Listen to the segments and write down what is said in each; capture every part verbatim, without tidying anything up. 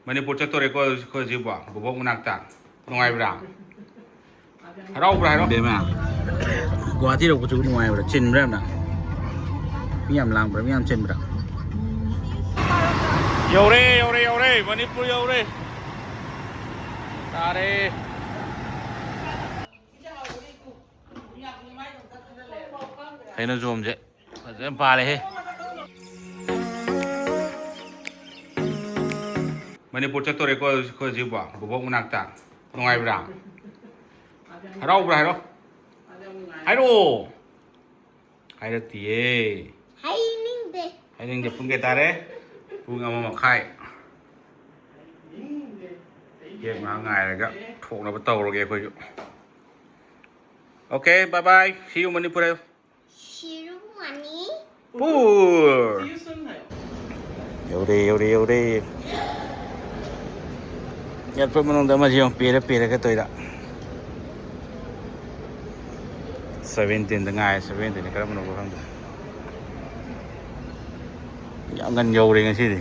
ꯃꯅꯤꯄꯨꯔ ꯆꯠꯇꯣꯔꯦꯀꯣ ꯑꯩꯈꯣꯏ ꯍꯧꯖꯤꯛꯄꯣ, ꯕꯣꯕꯣꯛ ꯃꯅꯥꯛꯇ꯫ ꯅꯨꯡꯉꯥꯏꯕ꯭ꯔꯥ? ꯍꯔꯥꯎꯕ꯭ꯔꯥ ꯍꯥꯏꯔꯣ? ꯏꯕꯦꯝꯃ, ꯒꯨꯍꯥꯇꯤ ꯌꯧꯔꯛꯄꯁꯤꯕꯨ ꯅꯨꯡꯉꯥꯏꯕ꯭ꯔꯥ? ꯆꯤꯟꯕ꯭ꯔꯥ ꯌꯥꯝꯅ? ꯃꯤ ꯌꯥꯝ ꯂꯥꯡꯕ꯭ꯔꯥ? ꯃꯤ ꯌꯥꯝ ꯆꯤꯟꯕ꯭ꯔꯥ? ꯌꯧꯔꯦ, ꯌꯧꯔꯦ, ꯌꯧꯔꯦ꯫ ꯃꯅꯤꯄꯨꯔ ꯌꯧꯔꯦ꯫ ꯇꯥꯔꯦ꯫ ꯍꯩꯅꯧꯖꯣꯝꯁꯦ ꯐꯖꯅ ꯄꯥꯜꯂꯦꯍꯦ꯫ ꯃꯅꯤꯄꯨꯔ ꯆꯠꯇꯣꯔꯦꯀꯣ ꯑꯩꯈꯣꯏ ꯍꯧꯖꯤꯛꯄꯣ, ꯕꯣꯕꯣꯛ ꯃꯅꯥꯛꯇ꯫ ꯅꯨꯡꯉꯥꯏꯕ꯭ꯔꯥ? ꯍꯔꯥꯎꯕ꯭ꯔꯥ ꯍꯥꯏꯔꯣ? ꯍꯥꯏꯔꯛꯑꯣ꯫ ꯍꯥꯏꯔꯛꯇꯤꯌꯦ꯫ ꯍꯥꯏꯅꯤꯡꯗꯦ꯫ ꯍꯥꯏꯅꯤꯡꯗꯦ꯫ ꯄꯨꯡ ꯀꯌꯥ ꯇꯥꯔꯦ? ꯄꯨꯡ ꯑꯃ ꯃꯈꯥꯏ꯫ ꯀꯦꯞ ꯉꯥꯏꯍꯥꯛ ꯉꯥꯏꯔꯒ ꯊꯣꯛꯅꯕ ꯇꯧꯔꯒꯦ ꯑꯩꯈꯣꯏꯁꯨ꯫ Okay, bye bye. See you, Manipur. ꯁꯤꯔꯨ ꯃꯅꯤ꯫ ꯄꯨꯔ꯫ ꯌꯧꯔꯦ, ꯌꯧꯔꯦ, ꯌꯧꯔꯦ꯫ Airport ꯃꯅꯨꯡꯗ ꯑꯃꯁꯤ ꯌꯦꯡꯉꯨ, ꯄꯦꯔ ꯄꯦꯔꯒ ꯇꯧꯔꯤꯗ꯫ Seventeenꯗ ꯉꯥꯏ, seventeenꯗ ꯀꯔꯝꯕꯅꯣ ꯈꯪꯗꯦ꯫ ꯌꯥꯝ ꯉꯟ ꯌꯧꯔꯦ ꯉꯁꯤꯗꯤ꯫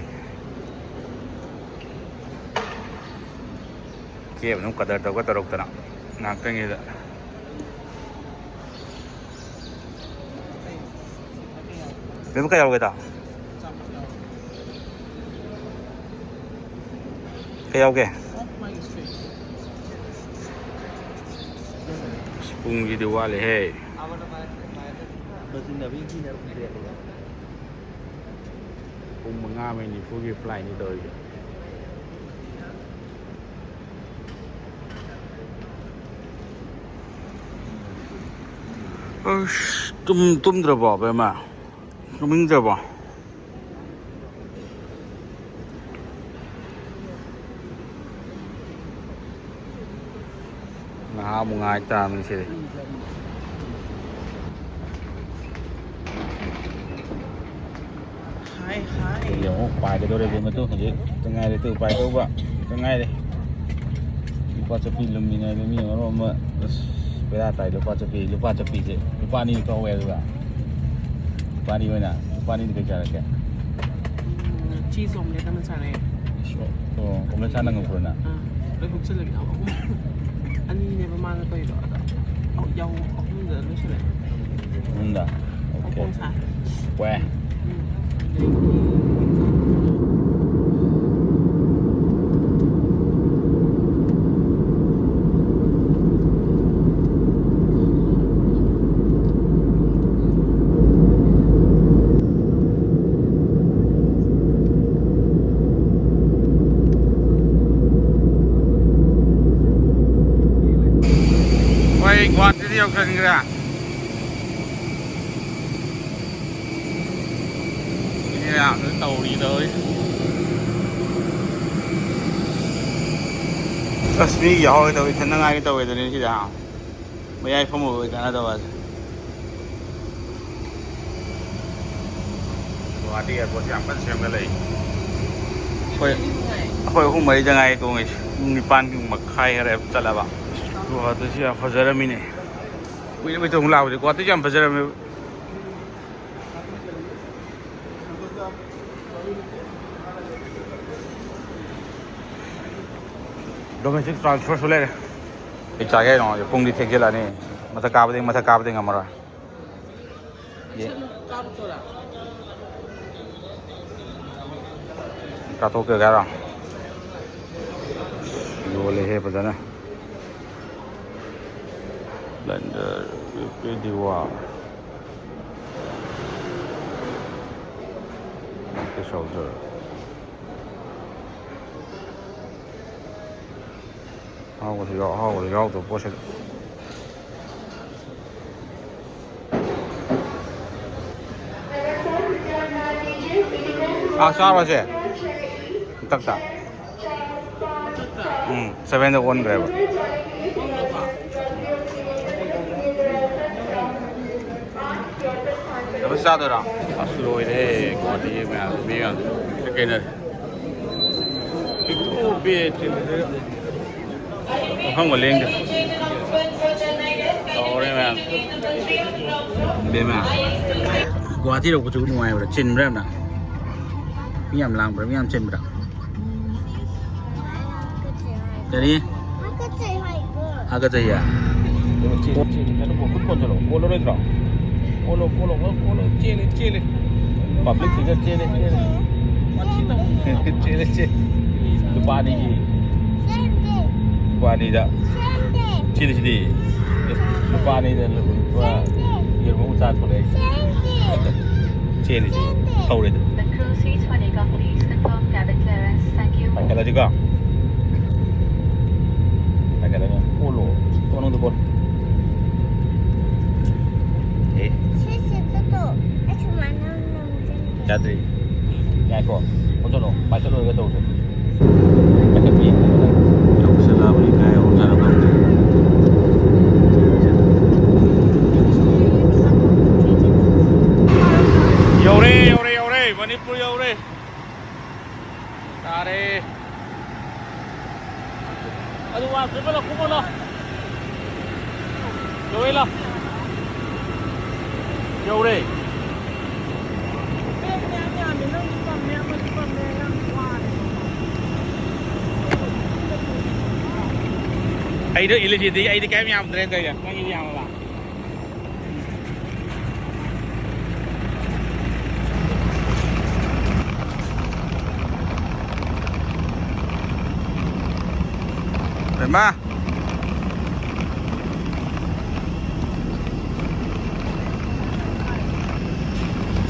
ꯀꯦꯞ ꯑꯗꯨꯝ ꯀꯗꯔ ꯇꯧꯒ ꯇꯧꯔꯛꯇꯅ ꯉꯥꯛꯇꯪꯒꯤꯗ꯫ ꯕꯦꯝꯃ, ꯀꯩ ꯌꯥꯎꯒꯦ ꯇꯥ? ꯀꯩ ꯌꯥꯎꯒꯦ? ꯑꯁ, ꯄꯨꯡꯁꯤꯗꯤ ꯋꯥꯠꯂꯤꯍꯦ꯫ ꯄꯨꯡ ꯃꯉꯥ ꯃꯤꯅꯤꯠ ꯅꯤꯐꯨꯒꯤ flightꯅꯤ ꯇꯧꯔꯤꯁꯦ꯫ ꯑꯁ, ꯇꯨꯝ-, ꯇꯨꯝꯗ꯭ꯔꯕꯣ, ꯕꯦꯝꯃ? ꯇꯨꯝꯅꯤꯡꯗ꯭ꯔꯕꯣ? ꯉꯥꯏꯍꯥꯛ ꯑꯃꯨꯛ ꯉꯥꯏ ꯇꯥꯕꯅꯤ ꯁꯤꯗꯤ꯫ ꯍꯥꯏ, ꯍꯥꯏ꯫ ꯑꯩꯈꯣꯏꯒꯤ ꯑꯃꯨꯛ ꯄꯥꯏꯒꯗꯧꯔꯦ ꯏꯕꯦꯝꯃ, ꯇꯨ ꯍꯧꯖꯤꯛ ꯈꯤꯇꯪ ꯉꯥꯏꯔꯦ, ꯇꯨ ꯄꯥꯏꯗꯧꯕ ꯈꯤꯇꯪ ꯉꯥꯏꯔꯦ꯫ ꯂꯨꯄꯥ ꯆꯠꯄꯤ ꯂꯨꯝꯃꯤꯉꯩꯗ ꯃꯤ ꯃꯔꯣꯟ ꯑꯃ, ꯑꯁ, ꯕꯦꯔꯥ ꯇꯥꯏ꯫ ꯂꯨꯄꯥ ꯆꯠꯄꯤ, ꯂꯨꯄꯥ ꯆꯠꯄꯤꯁꯦ ꯂꯨꯄꯥ ꯑꯅꯤ ꯀꯛꯍꯧꯋꯦ꯫ ꯑꯗꯨꯒ ꯂꯨꯄꯥ ꯑꯅꯤ ꯑꯣꯏꯅ, ꯂꯨꯄꯥ ꯑꯅꯤꯗꯤ ꯀꯩ ꯆꯥꯔꯛꯀꯦ? ꯎꯝ, cheese omelette ꯑꯃ ꯆꯥꯔꯛꯑꯦ꯫ ꯁꯣ-, ꯑꯣ, ꯃꯁꯥꯅ ꯉꯧꯈ꯭ꯔꯣꯅ? ꯑꯥ, ꯂꯣꯏ ꯍꯨꯞꯆꯜꯂꯒꯦ꯫ ꯑꯍꯨꯝ, ꯑꯅꯤꯅꯦꯕ ꯃꯥꯅ ꯇꯧꯔꯤꯗꯣ, ꯑꯗꯣ ꯌꯥꯍꯧ ꯑꯍꯨꯝꯗ ꯂꯣꯏꯁꯜꯂꯦ꯫ ꯑꯍꯨꯝꯗ? ꯑꯣꯀꯦ꯫ ꯃꯈꯣꯡ ꯁꯥꯏ꯫ ꯋꯦ꯫ ꯎꯝ꯫ ꯑꯗꯒꯤ ꯍꯣꯏ, ꯒꯨꯍꯥꯇꯤꯗ ꯌꯧꯁꯟꯈ꯭ꯔꯦ꯫ ꯃꯤ ꯃꯌꯥꯝꯁꯤꯅ ꯇꯧꯔꯤ ꯇꯧꯔꯤ꯫ ꯑꯁ, ꯃꯤ ꯌꯥꯎꯔꯦ ꯇꯧꯔꯤ, ꯏꯊꯟꯗ ꯉꯥꯏꯒꯦ ꯇꯧꯋꯦꯗꯅꯦ ꯁꯤꯗ꯫ ꯃꯌꯥꯏ ꯐꯝꯃꯨꯕꯩ ꯀꯥꯟꯅꯗꯕ ꯑꯁꯦ꯫ ꯒꯨꯍꯥꯇꯤ ꯑꯦꯌꯥꯔꯄꯣꯔꯠꯁꯦ ꯌꯥꯝ ꯀꯟꯅ ꯁꯦꯝꯒꯠꯂꯛꯏ꯫ ꯑꯩꯈꯣꯏ, ꯑꯩꯈꯣꯏ ꯑꯍꯨꯝ ꯃꯔꯤꯗ ꯉꯥꯏ ꯇꯣꯡꯉꯤꯁꯦ꯫ ꯄꯨꯡ ꯅꯤꯄꯥꯟ ꯃꯈꯥꯏ ꯈꯔ ꯆꯠꯂꯕ꯫ ꯒꯨꯍꯥꯇꯤꯁꯤ ꯌꯥꯝ ꯐꯖꯔꯝꯃꯤꯅꯦ꯫ ꯀꯨꯏꯔꯕꯩ ꯇꯨꯡ ꯂꯥꯛꯄꯁꯦ꯫ ꯒꯨꯍꯥꯇꯤꯁꯤ ꯌꯥꯝ ꯐꯖꯔꯝꯃꯦꯕ꯫ ꯗꯣꯃꯦꯁꯇꯤꯛ ꯇ꯭ꯔꯥꯟꯁꯐꯔꯁꯨ ꯂꯩꯔꯦ꯫ ꯑꯩ ꯆꯥꯒꯦ ꯍꯥꯏꯅꯣ? ꯄꯨꯡꯗꯤ ꯊꯦꯡꯖꯤꯜꯂꯛꯑꯅꯤ꯫ ꯃꯊꯛ ꯀꯥꯕꯗꯤ, ꯃꯊꯛ ꯀꯥꯕꯗꯤ ꯉꯝꯃꯔꯣꯏ꯫ ꯌꯦ-, ꯀꯥꯞꯊꯣꯛꯀꯦ ꯍꯥꯏꯔꯣ? ꯌꯣꯜꯂꯦꯍꯦ ꯐꯖꯅ꯫ ꯕ꯭ꯂꯦꯟꯗꯔ, ꯄꯤ ꯄꯤ ꯗꯤꯋꯥ꯫ ꯃꯣꯡꯀꯤ ꯁꯣꯜꯖꯔ꯫ ꯑꯍꯥꯎꯕꯁꯨ ꯌꯥꯎ-, ꯑꯍꯥꯎꯕꯁꯨ ꯌꯥꯎꯗꯕ ꯄꯣꯠꯁꯤꯗ꯫ ꯑꯥ, ꯆꯥꯔꯣꯁꯦ꯫ ꯃꯊꯛꯇ꯫ ꯎꯝ, ꯁꯚꯦꯟꯗ ꯑꯣꯟꯈ꯭ꯔꯦꯕ꯫ ꯑꯗꯨ ꯆꯥꯗꯣꯏꯔꯣ? ꯑꯁ, ꯂꯣꯏꯔꯦ꯫ ꯒꯨꯍꯥꯇꯤꯒꯤ ꯃꯌꯥꯝ, ꯃꯤ ꯃꯌꯥꯝ ꯀꯩꯅꯣ꯫ ꯄꯤꯛꯇ꯭ꯔꯨ ꯄꯤꯛꯑꯦ ꯆꯤꯜꯂꯤꯁꯦ꯫ ꯃꯐꯝꯒ ꯂꯦꯡꯗꯦ꯫ ꯇꯧꯔꯦ ꯃꯌꯥꯝ꯫ ꯕꯦꯝꯃ, ꯒꯨꯍꯥꯇꯤ ꯌꯧꯔꯛꯄꯁꯤꯕꯨ ꯅꯨꯡꯉꯥꯏꯕ꯭ꯔꯥ? ꯆꯤꯟꯕ꯭ꯔꯥ ꯌꯥꯝꯅ? ꯃꯤ ꯌꯥꯝ ꯂꯥꯡꯕ꯭ꯔꯥ? ꯃꯤ ꯌꯥꯝ ꯆꯤꯟꯕ꯭ꯔꯥ? ꯀꯔꯤ? ꯍꯥꯀꯠꯆꯩ ꯍꯥꯏꯕ꯫ ꯍꯥꯀꯠꯆꯩꯌꯦ? ꯆꯦꯜꯂꯦ, ꯆꯦꯜꯂꯦ, ꯆꯦꯜꯂꯦ꯫ ꯀꯩꯅꯣ, ꯈꯨꯠ ꯀꯣꯟꯁꯤꯜꯂꯣ꯫ ꯀꯣꯜꯂꯔꯣꯏꯗ꯭ꯔꯣ? ꯀꯣꯜꯂꯣ, ꯀꯣꯜꯂꯣ, ꯀꯣꯜꯂꯣ, ꯀꯣꯜꯂꯣ꯫ ꯆꯦꯜꯂꯦ, ꯆꯦꯜꯂꯦ꯫ Public figure ꯆꯦꯜꯂꯦ, ꯆꯦꯜꯂꯦ꯫ ꯆꯦꯜꯂꯦ, ꯆꯦꯜꯂꯦ꯫ ꯂꯨꯄꯥ ꯑꯅꯤꯒꯤ꯫ ꯂꯨꯄꯥ ꯑꯅꯤꯗ꯫ ꯆꯦꯜꯂꯤꯁꯤꯗꯤ꯫ ꯂꯨꯄꯥ ꯑꯅꯤꯗ ꯂꯨꯄꯥ ꯌꯦꯔꯨꯝ ꯑꯃ ꯆꯥ ꯊꯣꯛꯂꯛꯑꯦ꯫ ꯆꯦꯜꯂꯤꯁꯤ꯫ ꯊꯧꯔꯦ꯫ The crew seats for takeoff, please confirm cabin clearance. Thank you. ꯄꯥꯏꯈꯠꯂꯁꯤꯀꯣ꯫ ꯄꯥꯏꯈꯠꯂꯒ ꯑꯣꯜꯂꯣ꯫ ꯇꯣ ꯃꯅꯨꯡꯗ ꯀꯣꯜ꯫ ꯑꯦ꯫ ꯁꯤꯁꯦ ꯇꯣ꯫ ꯑꯁꯨꯃꯥꯏꯅ ꯅꯝꯖꯟꯒꯦ꯫ ꯌꯥꯗ꯭ꯔꯤ꯫ ꯉꯥꯏꯈꯣ꯫ ꯑꯣꯟꯁꯤꯜꯂꯣ꯫ ꯄꯥꯏꯈꯠꯂꯣꯏꯒ ꯇꯧꯁꯦ꯫ ꯄꯥꯏꯈꯠꯄꯤ꯫ ꯌꯧꯁꯤꯜꯂꯛꯑꯕꯅꯤ꯫ ꯀꯥꯏ ꯌꯧꯔꯖꯥꯠꯅꯣ ꯈꯪꯗꯦ꯫ ꯌꯧꯔꯦ, ꯌꯧꯔꯦ, ꯌꯧꯔꯦ꯫ ꯃꯅꯤꯄꯨꯔ ꯌꯧꯔꯦ꯫ ꯇꯥꯔꯦ꯫ ꯑꯗꯨ ꯋꯥ ꯄꯦꯄꯔ ꯂꯧ, ꯈꯣꯡꯎꯞ ꯂꯧ꯫ ꯌꯧꯔꯦ, ꯂꯥꯎ꯫ ꯌꯧꯔꯦ꯫ ꯑꯩꯗꯣ ꯏꯜꯂꯤꯁꯤꯗꯤ ꯑꯩꯗꯤ ꯀꯩꯝ ꯌꯥꯝꯗ꯭ꯔꯦ ꯇꯧꯔꯤꯁꯦ꯫ ꯅꯪꯒꯤꯗꯤ ꯌꯥꯝꯃꯕ? ꯍꯩꯃꯥ!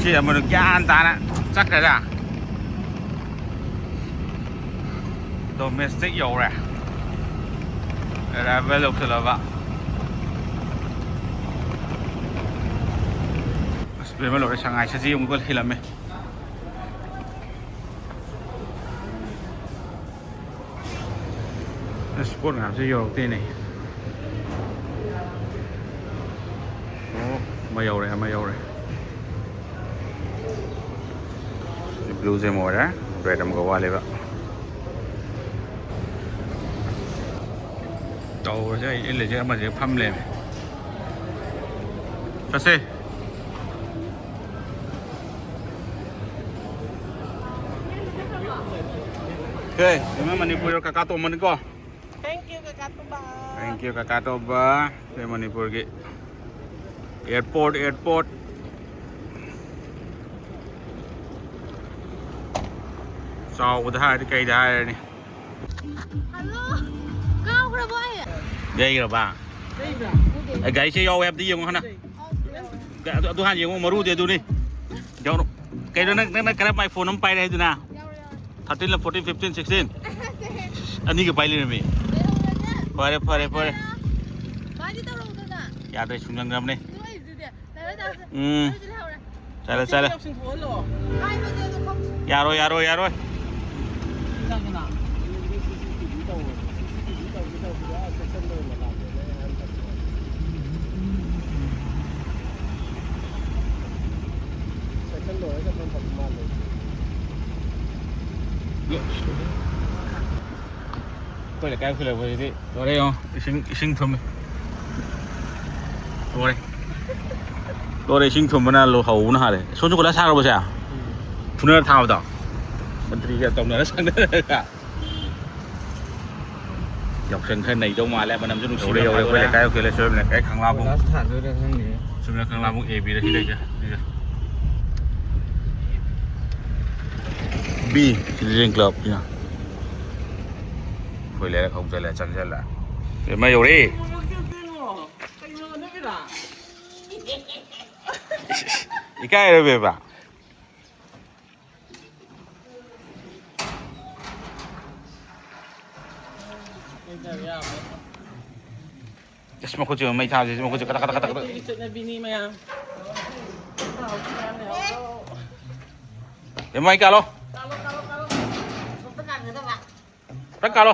ꯁꯤ ꯑꯃꯅ ꯒ꯭ꯌꯥꯟ ꯇꯥꯅ ꯆꯠꯈ꯭ꯔꯦꯗ꯫ Domestic ꯌꯧꯔꯦ꯫ Arrival ꯌꯧꯁꯜꯂꯕ꯫ ꯑꯁ, ꯕꯦꯝꯃ ꯂꯣꯏꯔꯦ, ꯁꯉꯥꯏ ꯁꯖꯤ ꯑꯃꯨꯛꯀ ꯍꯤꯜꯂꯝꯃꯦ꯫ ꯑꯁ, ꯄꯣꯠ ꯃꯌꯥꯝꯁꯦ ꯌꯧꯔꯛꯇꯦꯅꯦ꯫ ꯑꯣ, ꯑꯃ ꯌꯧꯔꯦ, ꯑꯃ ꯌꯧꯔꯦ꯫ Blue Gem ꯑꯣꯏꯔꯦ, red ꯑꯃꯒ ꯋꯥꯠꯂꯤꯕ꯫ ꯇꯧꯔꯁꯦ, ꯑꯩ ꯏꯜꯂꯤꯁꯦ ꯑꯃꯁꯦ ꯐꯝ ꯂꯩꯔꯝꯃꯦ꯫ ꯆꯠꯁꯦ꯫ Okay, ꯏꯃꯥ ꯃꯅꯤꯄꯨꯔ ꯀꯀꯥ ꯇꯣꯝꯕꯅꯤꯀꯣ꯫ Thank you, ꯀꯀꯥ ꯇꯣꯝꯕ꯫ Thank you, ꯀꯀꯥ ꯇꯣꯝꯕ꯫ ꯑꯩꯈꯣꯏ ꯃꯅꯤꯄꯨꯔꯒꯤ airport, airport꯫ ꯆꯥꯎꯕꯗ ꯍꯥꯏꯔꯗꯤ ꯀꯩꯗ ꯍꯥꯏꯔꯅꯤ? ꯍꯜꯂꯣ꯫ ꯀꯥꯎꯈ꯭ꯔꯕꯣ ꯑꯩ? ꯌꯩꯈ꯭ꯔꯕ? ꯎꯗꯦ꯫ ꯑꯩ ꯒꯥꯔꯤꯁꯦ ꯌꯥꯎꯋꯦ ꯍꯥꯏꯕꯗꯤ ꯌꯦꯡꯉꯣ ꯍꯥꯟꯅ꯫ ꯑꯗꯨ, ꯑꯗꯨ ꯍꯥꯟꯅ ꯌꯦꯡꯉꯣ, ꯃꯔꯨꯗꯤ ꯑꯗꯨꯅꯤ꯫ ꯌꯥꯎꯔꯣ꯫ ꯀꯩꯅꯣ ꯅꯪ, ꯅꯪ, ꯅꯪ ꯀꯔꯝꯕ iPhone ꯑꯃ ꯄꯥꯏꯔꯦ ꯍꯥꯏꯗꯨꯅ? ꯌꯥꯎꯔꯦ, ꯌꯥꯎꯔꯦ꯫ Thirteen ꯂ, fourteen, fifteen, sixteen? ꯑꯅꯤꯒ ꯄꯥꯏ ꯂꯩꯔꯝꯃꯤ꯫ ꯂꯩꯍꯧꯔꯒꯦ꯫ ꯐꯔꯦ, ꯐꯔꯦ, ꯐꯔꯦ꯫ ꯃꯥꯗꯤ ꯇꯧꯔꯛꯎꯗꯅ꯫ ꯌꯥꯗ꯭ꯔꯦ, ꯁꯨꯡꯖꯪ ꯖꯪꯕꯅꯦ꯫ ꯅꯣꯏꯁꯤꯗꯤ꯫ ꯂꯩꯍꯧꯔꯦ, ꯇꯥꯁꯦ꯫ ꯎꯝ꯫ ꯅꯣꯏꯁꯨ ꯂꯩꯍꯧꯔꯦ꯫ ꯆꯠꯂꯦ, ꯆꯠꯂꯦ꯫ ꯌꯥꯎꯁꯤꯟꯊꯣꯛꯍꯜꯂꯣ꯫ ꯍꯥꯏꯕꯅꯦ ꯑꯗꯣ ꯈꯪꯗꯦ꯫ ꯌꯥꯔꯣꯏ, ꯌꯥꯔꯣꯏ, ꯌꯥꯔꯣꯏ꯫ ꯀꯅꯥ, ꯀꯅꯥ? ꯑꯩꯈꯣꯏ ꯂꯩꯀꯥꯏ ꯈꯨꯜꯂꯛꯄꯁꯤꯗꯤ ꯂꯣꯏꯔꯦ ꯌꯦꯡꯉꯣ, ꯏꯁꯤꯡ, ꯏꯁꯤꯡ ꯊꯨꯝꯃꯤ꯫ ꯂꯣꯏꯔꯦ꯫ ꯂꯣꯏꯔꯦ, ꯏꯁꯤꯡ ꯊꯨꯝꯕꯅ ꯂꯣ-, ꯍꯧꯕꯅ ꯍꯥꯜꯂꯦ꯫ ꯁꯣꯝꯁꯨ ꯀꯣꯏꯂꯥꯁ ꯊꯥꯈ꯭ꯔꯕꯣ ꯁꯦ? ꯐꯨꯅꯔ ꯊꯥꯕꯗꯣ? ꯃꯟꯇ꯭ꯔꯤꯒ ꯇꯧꯅꯔ ꯁꯪꯅꯔꯒ꯫ ꯌꯥꯎꯁꯪ ꯈꯔ ꯅꯩꯗꯧ ꯃꯥꯜꯂꯦ, ꯃꯅꯝꯁꯨ ꯅꯨꯡꯁꯤꯕ ꯌꯧꯔꯦ, ꯌꯧꯔꯦ, ꯑꯩꯈꯣꯏ ꯐꯥꯗꯣꯔꯦ꯫ ꯂꯩꯀꯥꯏ ꯌꯧꯁꯤꯜꯂꯦ, ꯁꯣꯏꯕꯅꯦ꯫ ꯑꯩ ꯈꯪꯂꯥꯕꯨꯡ꯫ ꯀꯣꯏꯂꯥꯁ ꯊꯥꯗꯣꯏꯔꯥ ꯈꯪꯗꯦ꯫ ꯁꯣꯝꯗ ꯈꯪꯂꯥꯕꯨꯡ A B ꯗ ꯁꯤ ꯂꯩꯁꯦ, ꯁꯤꯁꯦ꯫ B Children Club ꯁꯤꯅ꯫ ꯑꯩꯈꯣꯏ ꯂꯩꯔꯛ ꯍꯧꯖꯜꯂꯦ, ꯆꯪꯁꯜꯂꯦ꯫ ꯏꯃꯥ ꯌꯧꯔꯦ꯫ ꯏꯀꯥꯏꯔꯣꯏ ꯕꯦꯕꯥ꯫ ꯑꯁ, ꯃꯈꯨꯠꯁꯦ ꯃꯩ ꯊꯥꯕꯁꯦ, ꯃꯈꯨꯠꯁꯦ ꯀꯇꯛ, ꯀꯇꯛ, ꯀꯇꯛ, ꯀꯇꯛ꯫ ꯃꯩꯇꯩꯒꯤ ꯆꯠꯅꯕꯤꯅꯤ ꯃꯌꯥꯝ꯫ ꯑꯦ, ꯃꯩ ꯀꯥꯜꯂꯣ꯫ ꯀꯥꯜꯂꯣ, ꯀꯥꯜꯂꯣ, ꯀꯥꯜꯂꯣ꯫ ꯁꯣꯝꯗ ꯀꯥꯟꯒꯗꯕ꯫ ꯈꯔ ꯀꯥꯜꯂꯣ꯫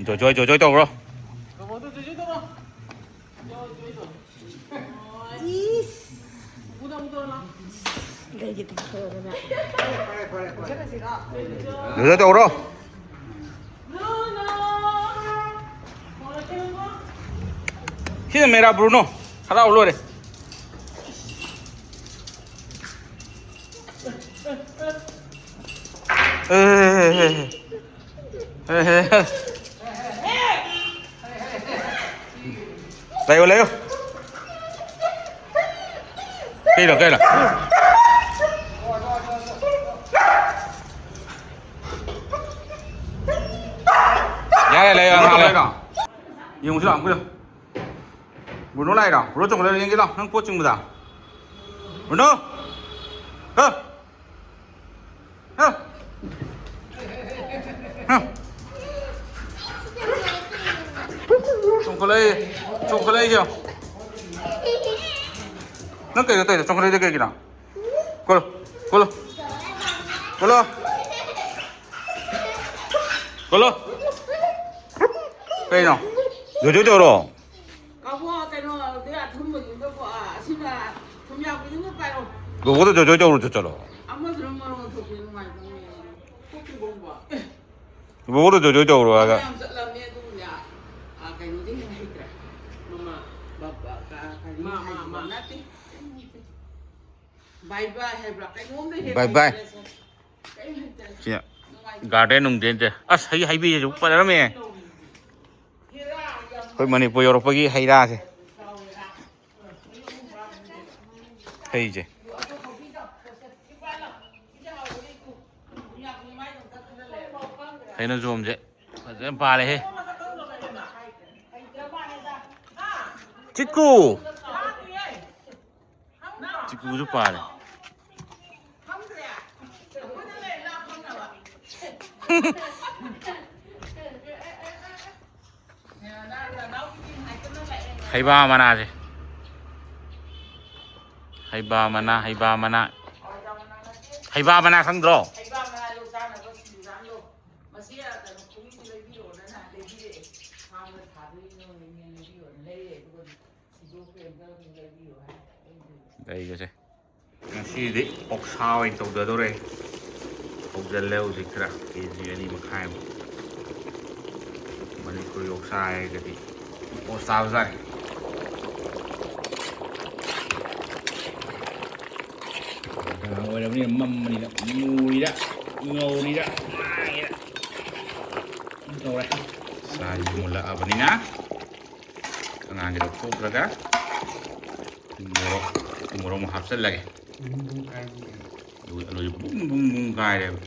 ꯖꯣꯏ, ꯖꯣꯏ, ꯖꯣꯏ, ꯖꯣꯏ ꯇꯧꯕ꯭ꯔꯣ? ꯏꯁ꯫ ꯂꯩꯒꯦ ꯇꯧꯊꯣꯛꯑꯗꯅ꯫ ꯖꯣꯏ, ꯖꯣꯏ ꯇꯧꯕ꯭ꯔꯣ? ꯁꯤꯅ ꯃꯦꯔꯥ ꯕ꯭ꯔꯨꯅꯣ꯫ ꯍꯔꯥꯎ ꯂꯣꯏꯔꯦ꯫ ꯑꯦ, ꯑꯦ, ꯑꯦ, ꯑꯦ, ꯑꯦ꯫ ꯍꯦ, ꯍꯦ, ꯍꯦ꯫ ꯂꯩꯌꯣ, ꯂꯩꯌꯣ꯫ ꯀꯩꯅꯣ, ꯀꯩꯅꯣ? ꯌꯥꯔꯦ, ꯂꯩꯌꯣ, ꯉꯥꯏꯍꯥꯛ ꯂꯩꯌꯣ꯫ ꯌꯦꯡꯉꯨꯁꯤ ꯂꯥꯛꯑꯣ, ꯑꯃꯨꯛꯀ ꯌꯦꯡꯉꯨ꯫ ꯕ꯭ꯔꯨꯅꯣ ꯂꯥꯛꯏꯔꯣ? ꯕ꯭ꯔꯨꯅꯣ ꯆꯣꯡꯈꯠꯂꯒ ꯌꯦꯡꯒꯦ ꯂꯥꯎ, ꯅꯪ ꯄꯣꯠ ꯆꯤꯡꯕꯗ꯫ ꯕ꯭ꯔꯨꯅꯣ! ꯍꯥ? ꯍꯥ? ꯍꯥ? ꯆꯣꯡꯈꯠꯂꯛꯏ, ꯆꯣꯡꯈꯠꯂꯛꯏꯁꯦ ꯌꯦꯡꯉꯣ꯫ ꯅꯪ ꯀꯩꯅꯣ ꯇꯧꯔꯤꯗꯣ? ꯆꯣꯡꯈꯠꯂꯛꯏꯗꯣ ꯀꯩꯒꯤꯅꯣ? ꯀꯣꯂꯣ, ꯀꯣꯂꯣ, ꯀꯣꯂꯣ, ꯀꯣꯂꯣ꯫ ꯀꯩꯅꯣ? ꯖꯣꯏ ꯖꯣꯏ ꯇꯧꯔꯣ꯫ ꯀꯥꯕꯣ, ꯀꯩꯅꯣ, ꯑꯗꯩ ꯑꯊꯨꯝꯕꯗꯨꯒ ꯀꯣ, ꯑ, ꯑꯁꯤꯅ ꯊꯨꯝ ꯌꯥꯛꯄꯤꯗꯨꯒ ꯄꯥꯏꯔꯣ꯫ ꯕꯣꯕꯣꯗ ꯖꯣꯏ ꯖꯣꯏ ꯇꯧꯔꯨꯆꯣ ꯆꯠꯂꯣ꯫ ꯑꯃꯗꯨꯅ ꯃꯔꯣꯟ ꯊꯣꯛꯄꯤ ꯅꯨꯡꯉꯥꯏꯇꯕꯅꯦ꯫ ꯀꯣꯛ ꯄꯤꯕꯣꯡꯕ꯫ ꯕꯣꯕꯣꯗ ꯖꯣꯏ ꯖꯣꯏ ꯇꯧꯔꯣ ꯍꯥꯏꯒ꯫ ꯌꯥꯝ ꯆꯠꯂꯝꯅꯦ ꯑꯗꯨꯕꯨꯅꯦ꯫ ꯑ, ꯀꯩꯅꯣꯗꯤ ꯍꯦꯟꯅ ꯍꯩꯇ꯭ꯔꯦ꯫ ꯃꯃꯥ꯫ ꯕ-, ꯕ-, ꯀ-, ꯀꯔꯤ ꯃꯥ, ꯃꯥ, ꯍꯥꯏꯗꯣꯏꯅꯣ? ꯃꯥ꯫ ꯅꯠꯇꯦ꯫ ꯕꯥꯏ ꯕꯥꯏ ꯍꯥꯏꯕ꯭ꯔꯥ? ꯀꯩꯅꯣꯝꯗ ꯍꯦꯛ ꯕꯥꯏ ꯕꯥꯏ꯫ ꯍꯩꯇ꯭ꯔꯦ꯫ ꯀꯩꯝ ꯍꯩꯇ꯭ꯔꯦ꯫ ꯁꯤ ꯅꯨꯡꯉꯥꯏꯇꯦ꯫ ꯒꯥꯔꯗꯦꯟ ꯅꯨꯡꯗꯦꯟꯁꯦ꯫ ꯑꯁ, ꯍꯩ, ꯍꯩꯕꯤꯁꯦ ꯐꯖꯔꯝꯃꯦ꯫ ꯍꯦꯔꯥ ꯌꯥꯝ ꯑꯩꯈꯣꯏ ꯃꯅꯤꯄꯨꯔ ꯌꯧꯔꯛꯄꯒꯤ ꯍꯩ ꯔꯥꯁꯦ꯫ ꯍꯩꯁꯦ꯫ ꯍꯩꯅꯧꯖꯣꯝꯁꯦ ꯐꯖꯅ ꯄꯥꯜꯂꯦꯍꯦ꯫ ꯆꯤꯀꯨ! ꯆꯤꯀꯨꯁꯨ ꯄꯥꯜꯂꯦ꯫ ꯍꯩꯕꯥ ꯃꯅꯥꯁꯦ꯫ ꯍꯩꯕꯥ ꯃꯅꯥ, ꯍꯩꯕꯥ ꯃꯅꯥ꯫ ꯍꯩꯕꯥ ꯃꯅꯥ ꯈꯪꯗ꯭ꯔꯣ? ꯍꯩꯕꯥ ꯃꯅꯥꯗꯣ ꯆꯥꯅꯕ ꯁꯤꯡꯖꯨ ꯆꯥꯅꯕ꯫ ꯃꯁꯤ, ꯑ, ꯀꯩꯅꯣ, ꯈꯣꯡꯕꯤꯁꯨ ꯂꯩꯕꯤꯔꯛꯑꯣꯅ ꯅꯍꯥꯟ ꯂꯩꯕꯤꯔꯛꯑꯦ꯫ ꯐꯥꯝꯗ ꯊꯥꯗꯣꯏꯅꯣ ꯍꯦꯟꯅ ꯂꯩꯕꯤꯔꯛꯑꯣꯅ ꯂꯩꯔꯦ꯫ ꯑꯗꯨꯒ ꯁꯤꯡꯖꯨ ꯀꯩꯝꯇ ꯑꯗꯨꯝ ꯂꯩꯕꯤꯌꯣ ꯍꯥꯏ꯫ ꯂꯩꯒꯁꯦ꯫ ꯉꯁꯤꯗꯤ ꯑꯣꯛꯁꯥ ꯑꯣꯏꯅ ꯇꯧꯖꯗꯣꯔꯦ꯫ ꯍꯧꯖꯤꯜꯂꯦ ꯍꯧꯖꯤꯛ ꯈꯔ ꯀꯦ ꯖꯤ ꯑꯅꯤ ꯃꯈꯥꯏꯃꯨꯛ꯫ ꯃꯅꯤꯄꯨꯔꯤ ꯑꯣꯛꯁꯥ ꯍꯥꯏꯔꯒꯗꯤ ꯑꯣ ꯆꯥꯕꯖꯥꯠꯅꯤ꯫ ꯅꯨꯡꯗꯥꯡ ꯑꯣꯏꯔꯕꯅꯤꯅ ꯃꯝꯕꯅꯤꯅ ꯃꯨꯔꯤꯔ ꯉꯧꯔꯤꯔ ꯉꯥꯡꯉꯤꯔ꯫ ꯇꯧꯔꯦ꯫ ꯁꯥꯁꯤ ꯃꯨꯜꯂꯛꯑꯕꯅꯤꯅ ꯑꯉꯥꯡꯒꯤꯗꯣ ꯈꯣꯛꯈ꯭ꯔꯒ ꯃꯣꯔꯣꯛ ꯃꯣꯔꯣꯛ ꯑꯃꯨꯛ ꯍꯥꯞꯆꯜꯂꯒꯦ꯫ ꯑꯗꯨꯒ ꯑꯂꯨꯁꯦ ꯕꯨꯡ ꯕꯨꯡ ꯕꯨꯡ ꯀꯥꯏꯔꯦꯕ꯫